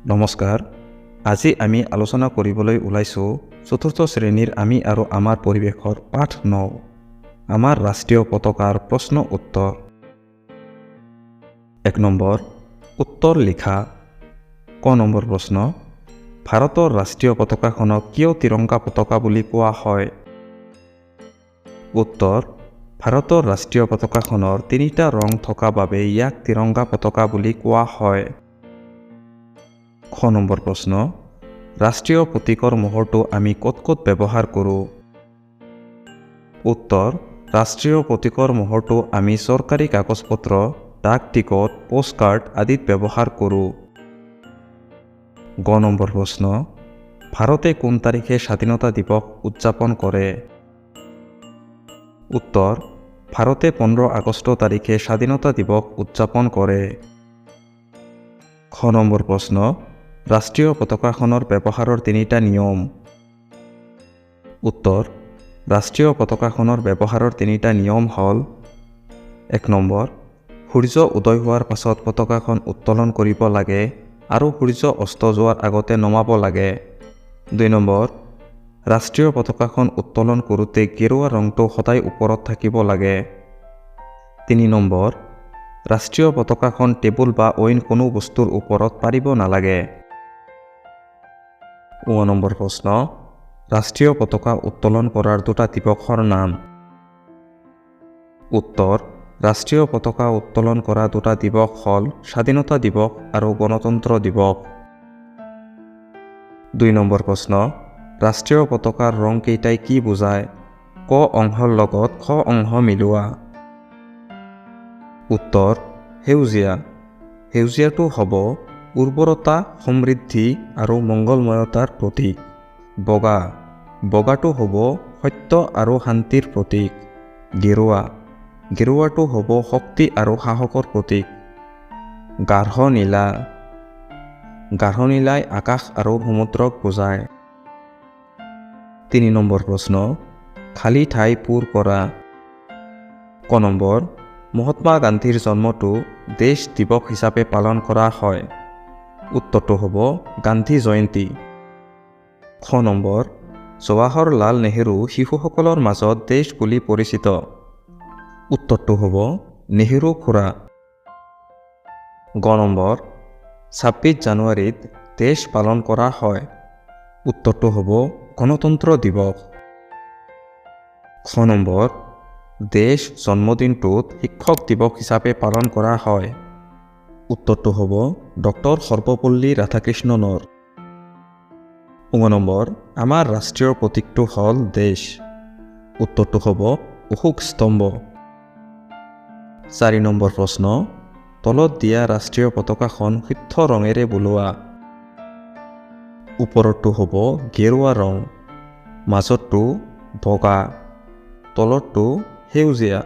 নমস্কাৰ, আজি আমি আলোচনা কৰিবলৈ ওলাইছোঁ চতুৰ্থ শ্ৰেণীৰ আমি আৰু আমাৰ পৰিৱেশৰ পাঠ 9, আমাৰ ৰাষ্ট্ৰীয় পতাকাৰ প্ৰশ্ন উত্তৰ। 1 নম্বৰ, উত্তৰ লিখা। ক নম্বৰ প্ৰশ্ন, ভাৰতৰ ৰাষ্ট্ৰীয় পতাকাখনক কিয় তিৰংগা পতাকা বুলি কোৱা হয়? উত্তৰ, ভাৰতৰ ৰাষ্ট্ৰীয় পতাকাখনৰ তিনিটা ৰং থকা বাবে ইয়াক তিৰংগা পতাকা বুলি কোৱা হয়। খ নম্বৰ প্ৰশ্ন, ৰাষ্ট্ৰীয় প্ৰতীকৰ মোহৰটো আমি ক'ত ক'ত ব্যৱহাৰ কৰোঁ? উত্তৰ, ৰাষ্ট্ৰীয় প্ৰতীকৰ মোহৰটো আমি চৰকাৰী কাগজ পত্ৰ, ডাক টিকট, পোষ্টকাৰ্ড আদিত ব্যৱহাৰ কৰোঁ। গ নম্বৰ প্ৰশ্ন, ভাৰতে কোন তাৰিখে স্বাধীনতা দিৱস উদযাপন কৰে? উত্তৰ, ভাৰতে 15 আগষ্ট তাৰিখে স্বাধীনতা দিৱস উদযাপন কৰে। খ নম্বৰ প্ৰশ্ন, ৰাষ্ট্ৰীয় পতাকাখনৰ ব্যৱহাৰৰ তিনিটা নিয়ম। উত্তৰ, ৰাষ্ট্ৰীয় পতাকাখনৰ ব্যৱহাৰৰ তিনিটা নিয়ম হ'ল: 1 নম্বৰ, সূৰ্য উদয় হোৱাৰ পাছত পতাকাখন উত্তোলন কৰিব লাগে আৰু সূৰ্য অস্ত যোৱাৰ আগতে নমাব লাগে। 2 নম্বৰ, ৰাষ্ট্ৰীয় পতাকাখন উত্তোলন কৰোঁতে গেৰুৱা ৰংটো সদায় ওপৰত থাকিব লাগে। 3 নম্বৰ, ৰাষ্ট্ৰীয় পতাকাখন টেবুল বা অইন কোনো বস্তুৰ ওপৰত পাৰিব নালাগে। ঙ নম্বৰ প্ৰশ্ন, ৰাষ্ট্ৰীয় পতাকা উত্তোলন কৰাৰ দুটা দিৱসৰ নাম। উত্তৰ, ৰাষ্ট্ৰীয় পতাকা উত্তোলন কৰা দুটা দিৱস হ'ল স্বাধীনতা দিৱস আৰু গণতন্ত্ৰ দিৱস। 2 নম্বৰ প্ৰশ্ন, ৰাষ্ট্ৰীয় পতাকাৰ ৰংকেইটাই কি বুজায়? ক অংশৰ লগত খ অংশ মিলোৱা। উত্তৰ, সেউজীয়া। সেউজীয়াটো হ'ব উৰ্বৰতা, সমৃদ্ধি আৰু মংগলময়তাৰ প্ৰতীক। বগা। বগাটো হ'ব সত্য আৰু শান্তিৰ প্ৰতীক। গেৰুৱা। গেৰুৱাটো হ'ব শক্তি আৰু সাহসৰ প্ৰতীক। গাঢ় নীলা। গাঢ় নীলাই আকাশ আৰু সমুদ্ৰক বুজায়। 3 নম্বৰ প্ৰশ্ন, খালী ঠাই পূৰ কৰা। ক নম্বৰ, মহাত্মা গান্ধীৰ জন্মটো দেশ দিৱস হিচাপে পালন কৰা হয়। উত্তৰটো হ'ব গান্ধী জয়ন্তী। খ নম্বৰ, জৱাহৰলাল নেহেৰু শিশুসকলৰ মাজত দেশ বুলি পৰিচিত। উত্তৰটো হ'ব নেহেৰু খুৰা। গ নম্বৰ, 26 জানুৱাৰীত দেশ পালন কৰা হয়। উত্তৰটো হ'ব গণতন্ত্ৰ দিৱস। খ নম্বৰ, দেশ জন্মদিনটোত শিক্ষক দিৱস হিচাপে পালন কৰা হয়। উত্তৰটো হ'ব ডক্টৰ সৰ্বপল্লী ৰাধাকৃষ্ণনৰ। ঙ নম্বৰ, আমাৰ ৰাষ্ট্ৰীয় প্ৰতীকটো হ'ল দেশ। উত্তৰটো হ'ব অশোক স্তম্ভ। 4 নম্বৰ প্ৰশ্ন, তলত দিয়া ৰাষ্ট্ৰীয় পতাকাখন শুদ্ধ ৰঙেৰে বোলোৱা। ওপৰৰটো হ'ব গেৰুৱা ৰং, মাজৰটো বগা, তলৰটো সেউজীয়া।